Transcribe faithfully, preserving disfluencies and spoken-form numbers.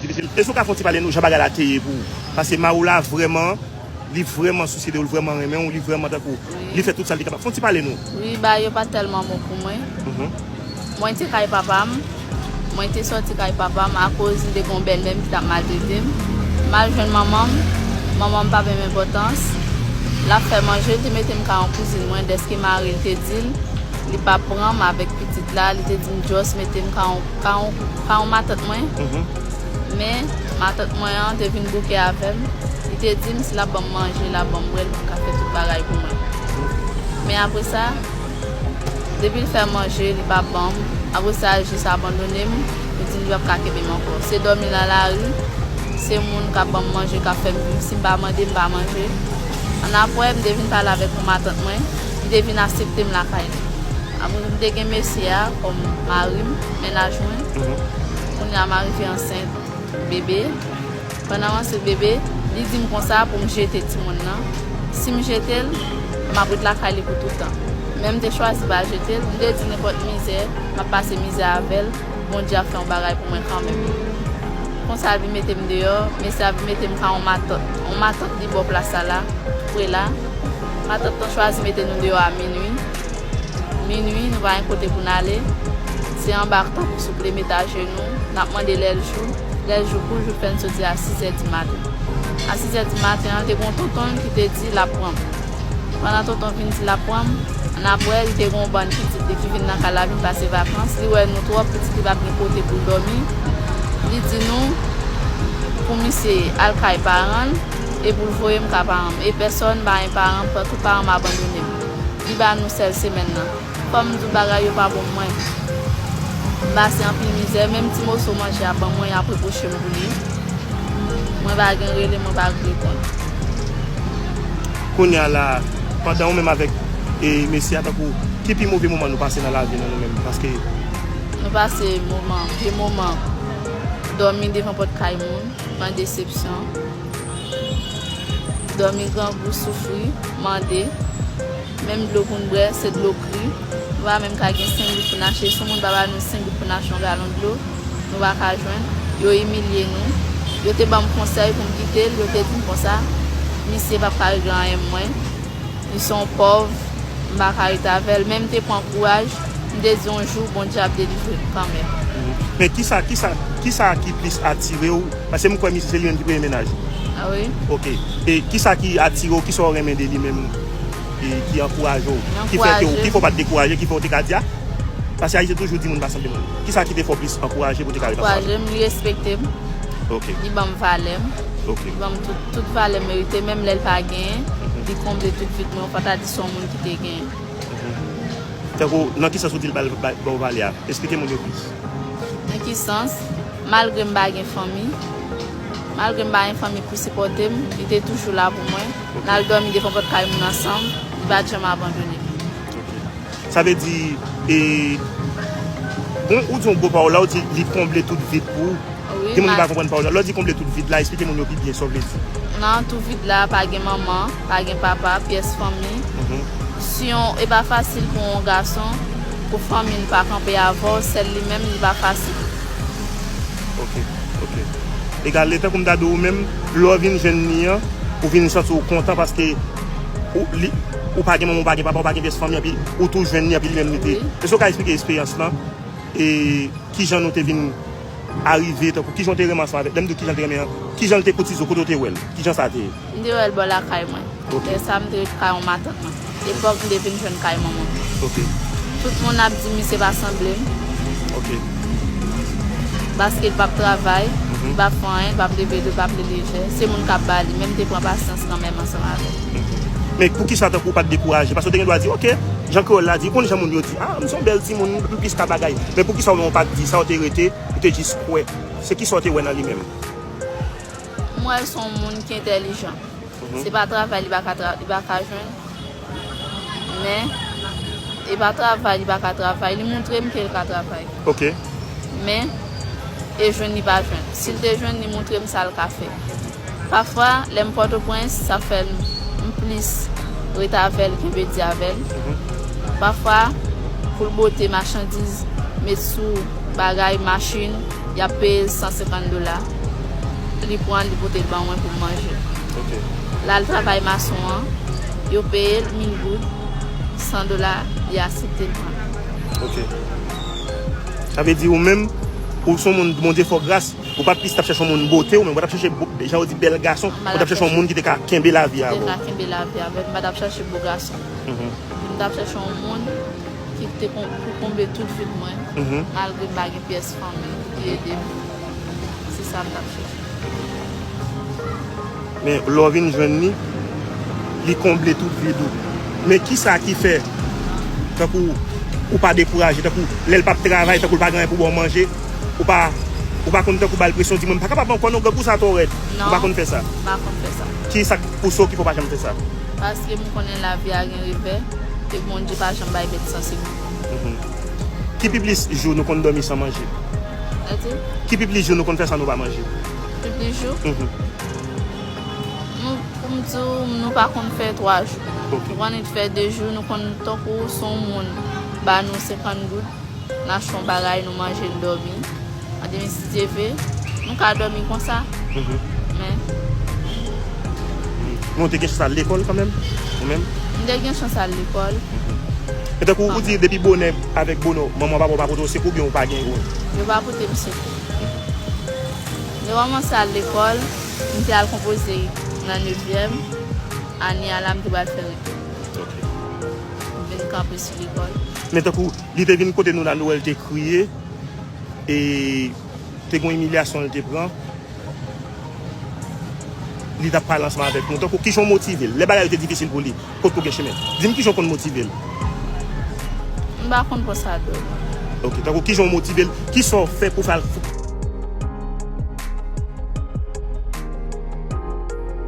Difisil. Èske w ka fè yon ti pale nou jan bagay la te ye pou ou? Paske mari w la vrèman, li vrèman sousye de ou, li vrèman renmen w, li vrèman tankou, li fè tout sa li kapab. Fè yon ti pale nou. Wi, bagay yo pa t tèlman bon pou mwen. Mhm. Mwen te kay papa m. Mwen te sòti kay papa m akoz m te gen yon bèlmè m ki t ap maltrete m. M al jwenn manman m. Manman m pa ban m enpòtans. L ap fè manje, li te mete m kay yon kouzin mwen, dèske mari l te di l, li p ap pran m avèk pitit la, li te di m, "Just mete m kay yon, kay yon, kay yon matant mwen." Mhm. Men, matant mwen an te vin bouke avè m. Li te di m si l ap ban m manje, l ap ban m bwè, l p ap ka fè tout bagay pou mwen. Men apre sa, depi l fè manje, li p ap ban m. Apre sa, l jis abandone m. Li di m li p ap ka kenbe m ankò. Se dòmi nan lari, se moun k ap ban m manje, k ap fè m viv. Si m pa mande, m pa manje. Annapre, m te vin pale avèk yon matant mwen. Li te vin aksepte m lakay li. Apre, m te gen mesye a kòm mari m, mennaj mwen. Mhm. Kounye a, m arive ansent bebe. Pandan m ansent bebe, li di m konsa pou m jete timoun nan. Si m jete l, m ap ret lakay li pou tout tan. Men m te chwazi pa jete l, m te di nenpòt mizè, m ap pase mizè avè l, Bondye ap fè yon bagay pou mwen kanmenm. Konsa, l vin mete m deyò, mesye a vin mete m kay yon matant, yon matant li bò plas sa la, tou pre la. Matant lan chwazi mete nou deyò a minui. Minui, nou pa gen kote pou n ale. Se anba tanp sou plemèt ajenou, n ap mande lè l jou. Lè l jou kou, jouk fè n soti a sizè di maten. A sizè di maten an, te gen yon tonton l ki te di l ap pran m. Pandan tonton vin di l ap pran m, annapre, li te gen yon bann pitit li ki vin nan kay la vin pase vakans. Li wè nou twòp, pitit li p ap gen kote pou l dòmi. Li di nou pou misye al kay paran l e pou l voye m kay paran m. E pèsòn pa gen paran m, paske tout paran m abandone m. Li ba nou sèl semèn nan. Fò m di w bagay yo pa bon pou mwen. M pase anpil mizè, menm ti moso manje y ap ban mwen, y ap repwoche m pou li. Mwen pa gen rele, mwen pa gen reponn. Kounye a la, pandan ou menm avèk, e, mesye a, tankou, ki pi move moman nou pase nan lavi nou, nou menm? Paske nou pase moman, vye moman, dòmi devan pòt kay moun, pran desepsyon. Dòmi grangou, soufri, mande. Menm dlo pou n bwè, se dlo kri. Nou pa menm ka gen senk goud pou n achte. Si yon moun pa ba nou senk goud pou n achte yon galon dlo, nou pa ka jwenn. Yo imilye nou. Yo te ban m konsèy pou m kite l. Yo te di m konsa, misye p ap ka regle anyen pou mwen. Li se yon pòv, m pa ka rete avè l. Men m te pran kouraj, m te di yon jou, Bondye ap delivre m kanmenm. Mhm. Men kisa, kisa, kisa ki plis atire w? Paske m kwè misye se li menm ki premye mennaj ou. Ah wi. Ok. E kisa ki atire w, kisa w renmen de li menm, e ki ankouraje w, ki fè ke w, ki fè w pa t dekouraje, ki fè w te ka di a? Paske Ayisyen toujou di moun pa sanble moun. Kisa ki te fè w plis ankouraje pou w te ka rete ansanm avè l? Ankouraje m, li respekte m, ok, li ban m valè m, ok, li ban m tout, tout valè m merite, menm lè l pa genyen, mhm, li konble tout vid mwen, ou pa ta di se yon moun ki te genyen. Mhm. Tankou, nan ki sans ou di l ba, ba, ba w valè a? Esplike moun yo plis. Nan ki sans? Malgre m pa gen fanmi, malgre m pa gen fanmi pou sipòte m, li te toujou la pou mwen. Ok. N al dòmi devan pòt kay moun ansanm, li pa t janm abandone m. Ok. Sa vle di, e, bon, ou di yon gwo pawòl la, ou di li konble tout vid pou ou. Wi, gen moun ki pa konprann pawòl la. Lè w di konble tout vid la, esplike moun yo pi byen sa w vle di. Nan tout vid la, pa gen manman, pa gen papa, pyès fanmi. Mhm. Si yon, e pa fasil pou yon gason, pou fanmi l pa kanpe avè w, sèl li menm, li pa fasil. Ok, ok. Egal, e tankou m ta di w menm, lè w vin jwenn li an, ou vin santi w kontan paske ou, li, ou pa gen manman, ou pa gen papa, ou pa gen pyès fanmi, epi ou tou jwenn li, epi li menm li te. Wi. Èske w ka esplike eksperyans lan? E kijan nou te vin arive, tankou kijan w te renmen ansanm avè l? Lè m di w kijan l te renmen an, kijan l te koutize w, kote w te wè l? Kijan sa te ye? M te wè l bò lakay mwen. Ok. Lè sa a, m te ret kay yon matant mwen. Epòk m te vin jwenn kay manman m. Ok. Tout moun ap di misye pa sanble m. Ok. Paske l p ap travay, mhm, li p ap fè anyen, li p ap leve dlo, li p ap leve je. Se moun k ap ba li, men m te pran pasyans kanmenm ansanm avè l. Mhm. Men poukisa tankou w pa t dekouraje? Paske w te gen dwa di, ok, jan kreyòl la di, ou konn jan moun yo di, ah, m se yon bèl timoun, m plis ka bagay. Men poukisa w menm w pa t di sa, w te rete, ou te jis kwè? Se kisa w te wè nan li menm? M wè l se yon moun ki entèlijan. Mhm. Se pa travay li pa ka tra-, li pa ka jwenn. Men, e pa travay li pa ka travay. Li montre m ke l ka travay. Ok. Men, e jwenn li pa jwenn. Si l te jwenn, li montre m sa l ka fè. Pafwa, lè m Pòtoprens, sa fè m, m plis ret avè l, kenbe di avè l. Mhm. Pafwa, pou l bote machandiz, met sou bagay, machin, y ap peye l san senkant dola. Li pran, li pote l ban mwen pou m manje. Ok. L al travay mason an, yo peye l mil goud, san dola, li aksepte l pran. Ok. Sa vle di ou menm, ou se yon moun Bondye fè w gras, ou pa t plis t ap chèche yon moun bote, ou menm ou t ap chèche, bo- jan yo di, bèl gason, ou t ap chèche yon moun ki te ka kenbe lavi Te avè w. Ka kenbe lavi avè m, m pa t ap chèche bo gason. Mhm. M t ap chèche yon moun ki te kon- pou konble tout vid mwen, Mhm. malgre m pa gen pyès fanmi ki ede m. Se sa m t ap chèche. Men lè w vin jwenn li, li konble tout vid ou. Men kisa ki fè, tankou, ou pa dekouraje, tankou, lè l p ap travay, tankou l pa gen anyen pou ba w manje, ou pa, ou pa konn tankou ba l presyon, di mwen m pa kapab ankò non, grangou sa twò rèd. Ou pa konn fè sa. M pa konn fè sa. Kisa k pouse w ki fè w pa janm fè sa? Paske m konnen lavi a gen revè, e Bondye pa janm bay bèt sansib. Mhm. Ki pi plis jou nou konn dòmi san manje? Eti? Ki pi plis jou nou konn fè sa nou pa manje? Pi plis jou? Mhm. Nou, pou m di w, nou pa konn fè twa jou. Ok. Nou konn fè de jou, nou konn tankou se yon moun ba nou senkant goud, n achte yon bagay, nou manje, n dòmi. An demen, si Dye vle, nou ka dòmi konsa. Mhm. Men, Men w te gen chans al lekòl kanmenm? Ou menm? m te gen chans al lekòl. E tankou ou di depi bonè avèk bonè, manman papa w pa pote w sekou oubyen ou pa gen yo? Yo pa pote m sekou. Lè m kòmanse al lekòl, m te al konpoze nan nevyèm ane a la, m te pral fè retou. Ok. M vin kanpe sou lekòl. Men tankou li te vin kote nou la, nou wè l te kriye, e te gen yon imilyasyon l te pran. Li t ap pale ansanm avèk nou. Tankou kijan w motive l? Lè bagay yo te difisil pou li, kot pou gen chemen? Di m kijan w konn motive l. M pa konn konsa dòmi. Ok, tankou kijan w motive l? Kisa w fè pou fè l,